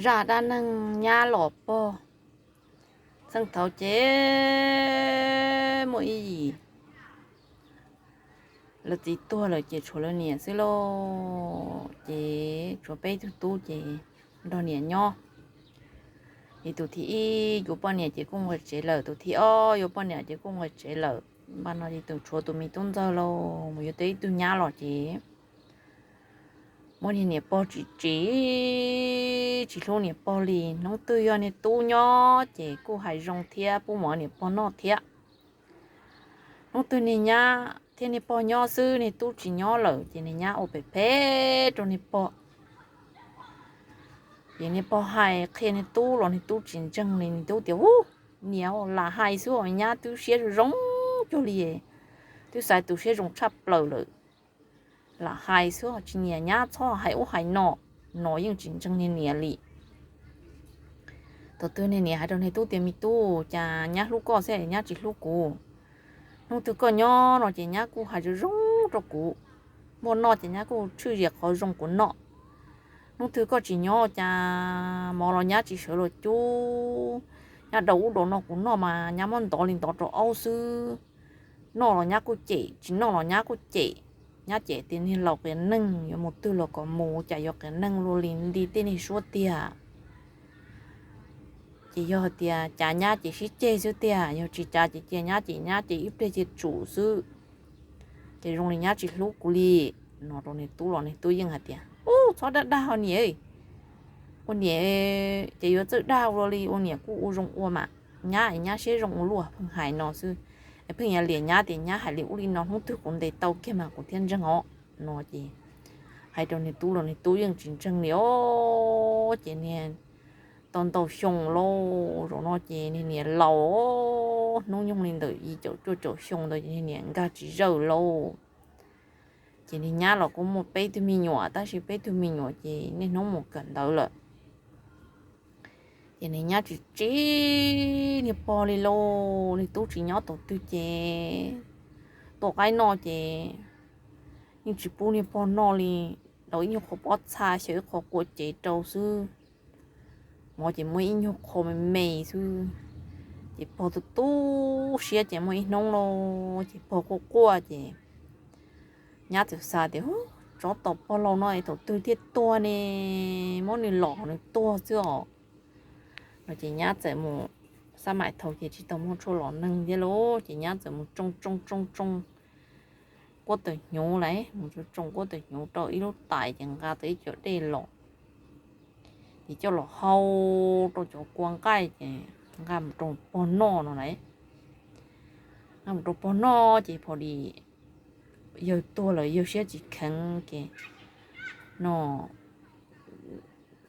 zaj dab neeg nyab los pog. Txheej thaud ces muaj ib yim lawv txiv tuag lawm ces tshuav lawv niam xwb lauj. Ces tshuav peb tug tub ces nrog niam nyob. Ces tus thib ib yuav poj niam ces kuj nqis tsev lawm, tus thib ob yuav poj niam ces kuj nqis tsev lawm. Npaj no ces tus tshuav tus me tub ntxawg lauj, mus yuav tau ib tug nyab los ces muab niag niam pog tsis tsim, tsis hlub niam pog li. Hnub twg yog niag tub nyob ces kuj hais zoo thiab pub mov niam pog noj thiab. Hnub twg niag nyab thiab niag pog nyob xwb, niag tub tsis nyob lawm ces niag nyab ua phem phem rau niag pog. Ces niag pog hais qhia niag tub los niag tub tsis ntseeg li, niag tub tias, Ub, niam lam hais xwb os, nyab twb siab zoo zoo cuag li, twb xaiv tus siab zoo tshaj plaws lawm. Lam hais xwb os, tsis niam nyab txhob hais ub hais no. No yeej tsis ntseeg niag niam li. Thaum twg niag niam hais rau niag tub tias, Me tub, cas nyab hlub koj xwb nyab tsis hlub kuv? Hnub twg koj nyob no ces nyab kuj hais zoo zoo rau kuv, muaj noj ces nyab kuj tshwj zias qhov zoo kuv noj. Hnub twg koj tsis nyob cas mov los nyab tsis sawv los cub, nyab daus ub daus no kuv noj mas nyab muab ntov li ntov rau aub xwb. Noj los nyab kuj cem, tsis noj los nyab kuj cem. Nyab cem tias niag laus qias neeg, yuav mus twg los kom mus, cas yuav qias neeg luaj li li tej niag suab tiag. Ces yog hais tias cav nyab ces sib ceg xwb tiag, yog tsis cav ces cia nyab ces nyab ces ib pliag cia tsum xwb. Ces zoo li nyab tsis hlub kuv li. No rau niag tub los niag tub yeej hais tias, Ub, txhob dag dag ho niam. Ua niam ces yuav txawj dag ua luaj li, ua niam kuj ua zoo ua mas, nyab es nyab siab zoo ua luaj, pheej hais no xwb. Es pheej yuav liam nyab tias nyab hais li ub li no, hnub twg kuv ntes tau kiag mas kuv thiaj ntseeg os. No ces hais rau niag tub los niag tub yeej tsis ntseeg li os. Ces niag tau ntau xyoo lauj, zaum no ces niag niam laus, hnub nyoog li ntawm yim caum cuaj caum xyoo ntawd ces niag niam nkag tsis zawj lauj. Ces niag nyab los kuj muaj peb tug me nyuam, tab sis peb tug me nyuam ces niaj hnub mus kawm ntawv lawm. Ces niag nyab tsis tsim niag pog li lauj, niag tub tsis nyob thaum twg ces tua qaib noj ces yeej tsis pub niag pog noj li, daus ib nyuag qho pob txha xyaw ib qho kua cev rau xwb. Mov ces muaj ib nyuag qho me me xwb. Ces pog tu tu siab ces muaj ib hnub lauj, ces pog quaj quaj ces nyab txawm xav tias, Tsov tom pog laus no es thaum twg thiaj tuag ne, muab nws lom nws tuag xwb os. No ces nyab txawm mus, xab maim thaum ces tsis tau muaj tshuaj lom neeg thiab lauj, ces nyab txawm mus tsoo tsoo tsoo tsoo kuab tawm hnyuv lauj, mus tsoo tsoo kuab tawm hnyuv rau ib lub tais ces nqa tau ib co dej los. Ces coj los hau rau cov kua nqaij ces nqa mus rau pog noj no lauj. Nqa mus rau pog noj ces pog li yawg tuag lawm yawg siab tsis kheev ces no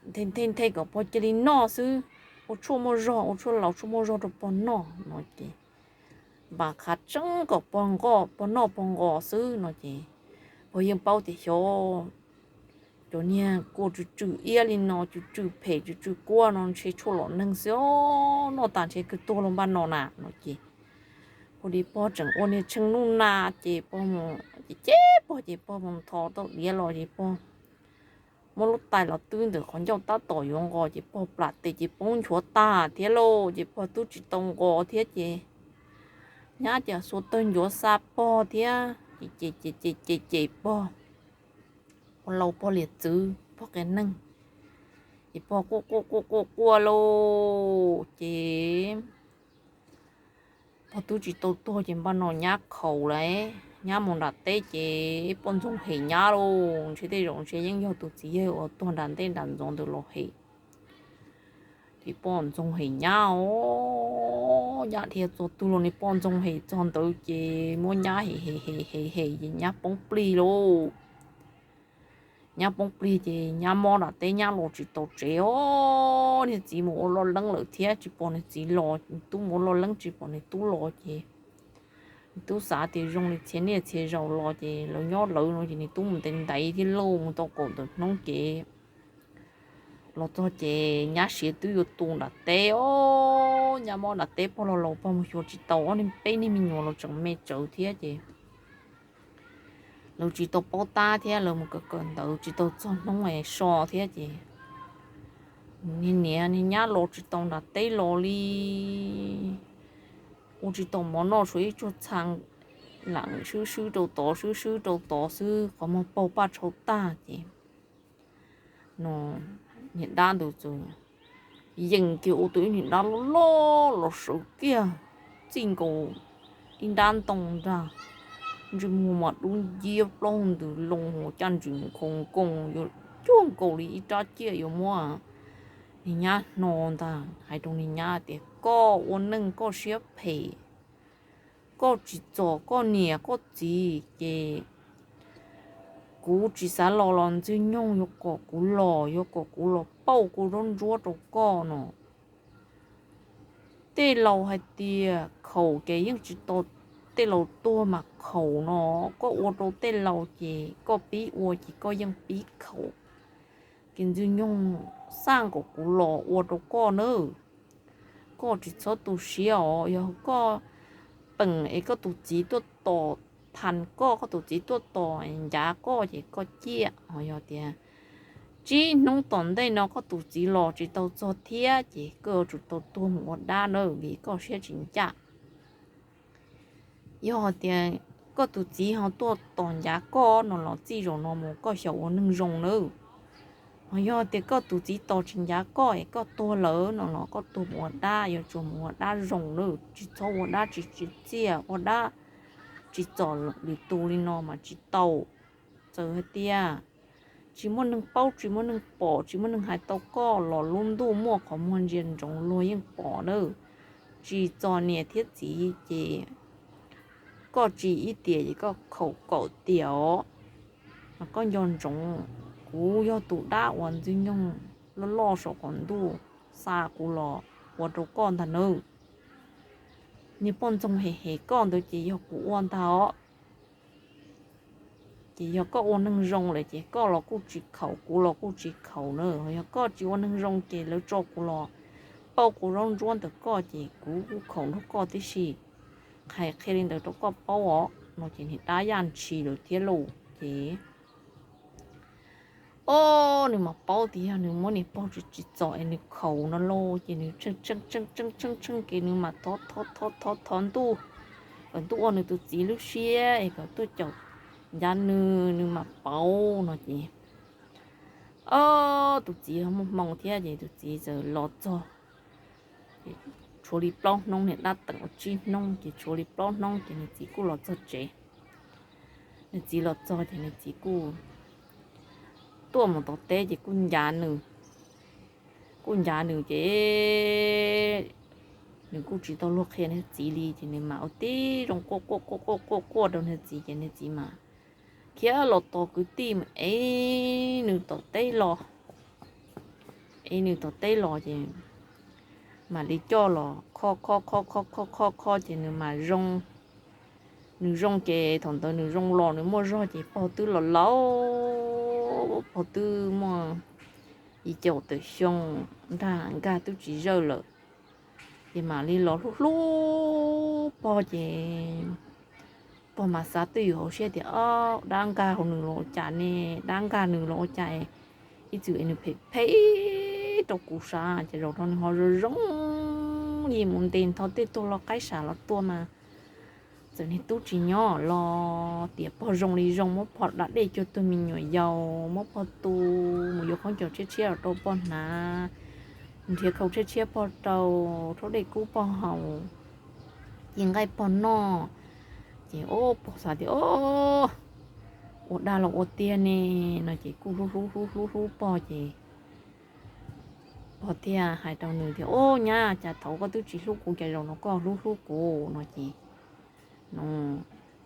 nthe nthe kom pog cia li noj xwb, ua tshuaj muaj zog, ua tshuaj laus tshuaj muaj zog rau pog noj no ces npam qhav tseeb kom pog noj pog nqos xwb no ces pog yeej paub tias xyov cov niag kua tsw tsw iab li no, tsw tsw phem tsw tsw kuab no ntshe tshuaj lom neeg xwb os, noj tas ntshe kawg tuag los npaj no na no ces pog li pog tseem ua niag tsheej nub na ces pog mus ces ces pog ces pog mus ntho tau diav los ces pog muab lub tais los twb ntawm qhov ncauj tab tom yuav nqos ces pog plam tes ces poob nchuav tag thiab lauj, ces pog twb tsis tau nqos thiab ces nyab ces xuas tawg ncuav xa pog thiab ces ces ces ces ces pog ua laus pog liam txwv pog qias neeg ces pog quaj quaj quaj quaj quaj lauj ces pog twb tsis tau tuag ces npaj no nyab khaus lauj, nyab mus nram teb ces poj ntxoog hem nyab lauj, ntshe tej zaum ntshe yeej yog tus txiv yawg uas tuag nram ntej nram ntxov ntawd los hem. Ces poj ntxoog hem nyab os, nyab dhia txog twg los niag poj ntxoog hem txog ntawd ces muab nyab hem hem hem hem hem ces nyab poob plig lauj. Nyab poob plig ces nyab mob nram teb nyab los tsis tau tsev os, niag txiv mus ua loj leeb lawm thiab tsis pom niag txiv los, tub mus ua loj leeb tsis pom niag tub los ces niag tub xav tias zoo li txhia niaj txhia zaus los ces lawv nyob lawv no ces niag tub mus ntev ntaiv thiab lauj, mus tau kaum ntawm hnub ces los txog ces nyab siav twb yuav tu nram teb os, nyab mob nram teb pog los laus pog mus xyuas tsis tau, ob niag peb niag me nyuam los tseem me tsawv thiab ces lawv tsis tau paub tab thiab lawv mus kawm kawm ntawv tsis tau txog hnub es so thiab ces Niag niam niag nyab los tsis tau nram teb los li, ua tsis tau mov noj, tshuav ib tsuag txha lam swb swb rau tod swb swb rau tod xwb, qhov muag paug paj tshau tag ces no niag dab ntawd txawm yees kiag ua tus ib niag dab loj loj los sawv kiag txij nkaus ib nrab ntoo ntag, ntsej muag mas dub nciab plaub ntws loo, caj ntswg nkhaus nkoos yuav cuag nkaus li ib rab ciaj yuav muab niag nyab hno ntag. Hais rau niag nyab tias, koj ua neej koj siab phem, koj tsis txom koj niam koj txiv ces kuv tsis xav los los Ntxwg Nyoog yuav kom kuv los, yuav kom kuv los pauj kuv zaub ntsuab rau koj no. Tej laus hais tias khaum ces yeej tsis tau, tej laus tuag mas khaum no, koj ua rau tej laus ces koj pib ua ces koj yeej pib khaum. Ces Ntxwg Nyoog xaj kom kuv los ua rau koj nawb. Koj tsis txhob tu siab os, yog koj peem es koj tus txiv tuaj tos thas koj, koj tus txiv tuaj tos ncav koj ces koj ciaj. Ho yog tias tsib hnub tom ntej no koj tus txiv los tsis tau txog thiab ces koj yuav tsum tau tuag mus ua dab nawb, vim koj siab tsis ncaj. Yog tias koj tus txiv ho tuaj tos ncav koj no los txij zaum no mus koj xyaum ua neeg zoo nawb. Ho yog tias koj tus txiv tos tsis ncav koj es koj tuag lawm no los koj tuag mus ua dab, yuav tsum mus ua dab zoo nawb, tsis txhob ua dab tsis tsim txiaj, ua dab tsis txom lwm tus li no mas tsis tau. Txawm hais tias tsis muaj neeg paub, tsis muaj neeg pom, tsis muaj neeg hais tau koj los lub ntuj muaj qhov muag ntsia ntsoov luag yeej pom nawb. Tsis txom niam thiab txiv ces koj tsis ib tiam ces koj khaum kaum tiam os. Mas koj nco ntsoov, kuv yog tus dab uas Ntxwg Nyoog loj loj saum qaum ntuj xa kuv los ua rau koj ntag nawb. Niag poj ntxoog hem hem koj ntawd ces yog kuv ua ntag os. Ces yog koj ua neeg zoo lawm ces koj los kuj tsis khaum, kuv los kuj tsis khaum na. Yog koj tsis ua neeg zoo ces lawv tso kuv los pauj kuv zaub ntsuab ntawm koj ces kuv kuj khaum nrog koj tib si. Qhia qhia li ntawd rau koj paub os no ces niag dab yaj ntshis lawm thiab lauj. Ces ob nws mas paub tias yog nws muab niag pog tsis tsis txom es nws khaum no lauj ces nws tshee tshee tshee tshee tshee kev, nws mas thov thov thov thov ntuj kom ntuj ua nws tus txiv lub siab es kom tuaj caum ncav nws, nws mas paub no ces ob tus txiv muaj hmoo thiab ces tus txiv txawm los txog. Tshuav li plaub hnub, niag dab teem ua tsib hnub ces tshuav li plaub hnub ces nws txiv kuj los txog tsev. Nws txiv los txog ces nws txiv kuj tuaj mus tom teb ces kuj ncav nws, kuj ncav nws ces nws kuj tsis tau luag qhia nws txiv li ces nws mas ua tib zoo quaj quaj quaj quaj quaj rau nws txiv ces nws txiv mas khiav los tos kwv tij mus ev nws tom teb los, ev nws tom teb los ces mam li coj los kho kho kho kho kho kho kho ces nws mas zoo. Nws zoo ces thaum ntawd nws zoo los nws muaj zog ces pog twb los laus, pog twb muaj yim caum tawm xyoo, nrag nkag twb tsis zawj lawm. Ces mam li los hlub hlub pog ces pog mas xav twj ywm hauv siab tias ob dab nkag hauv nws los ua cas ne, dab nkag nws los ua cas, ib txwm es nws phem phem rau kuv sav ces zaum no nws ho zoo zoo li mus ntes ntho tej tuag los qaib sam los tua mas txawm niag tub tsis nyob los tias pog zoo li zoo, muab pog da dej cuag tug me nyuam yaus, muab pog tu mus yuav khaub ncaws tshiab tshiab los rau pog hnav, nrhiav khau tshiab tshiab pog rau, rhaub dej kub pog haus, ci nqaij pog noj. Ces o pog xav tias o ua dab los ua tiag ne no ces kuj hlub hlub hlub hlub hlub pog ces pog thiaj hais rau nws tias o nyab, cas thaum koj twb tsis hlub kuv cas zaum no koj hlub hlub kuv no ces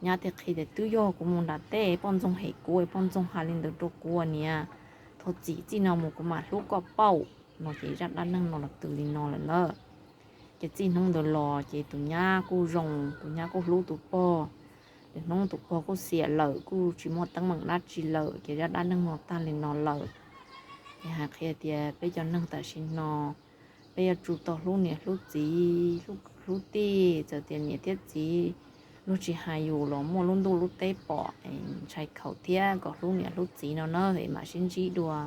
nyab thiaj qhia tias twb yog kuv mus nram teb poj ntxoog hem kuv, poj ntxoog hais li ntawd rau kuv niam, thov txim txij no mus kuv mam hlub koj pauj no ces zaj dab neeg no los txawm li no lawm ntag. Ces txij hnub ntawd los ces tus nyab kuj zoo, tus nyab kuj hlub tus pog. Lwm hnub tus pog kuj xiam lawm kuj tsis muaj teeb meem dab tsi lawm ces zaj dab neeg no tag li no lawm. Ces hais qhia tias peb cov neeg tam sim no peb yuav tsum tau hlub niam hlub txiv, hlub tij, txawm tias niam thiab txiv luag tsis hais yus los muaj lub ntuj lub teb pom, ntshai khaum thiab kom hlub niam hlub txiv no na, mam sib ntsib dua.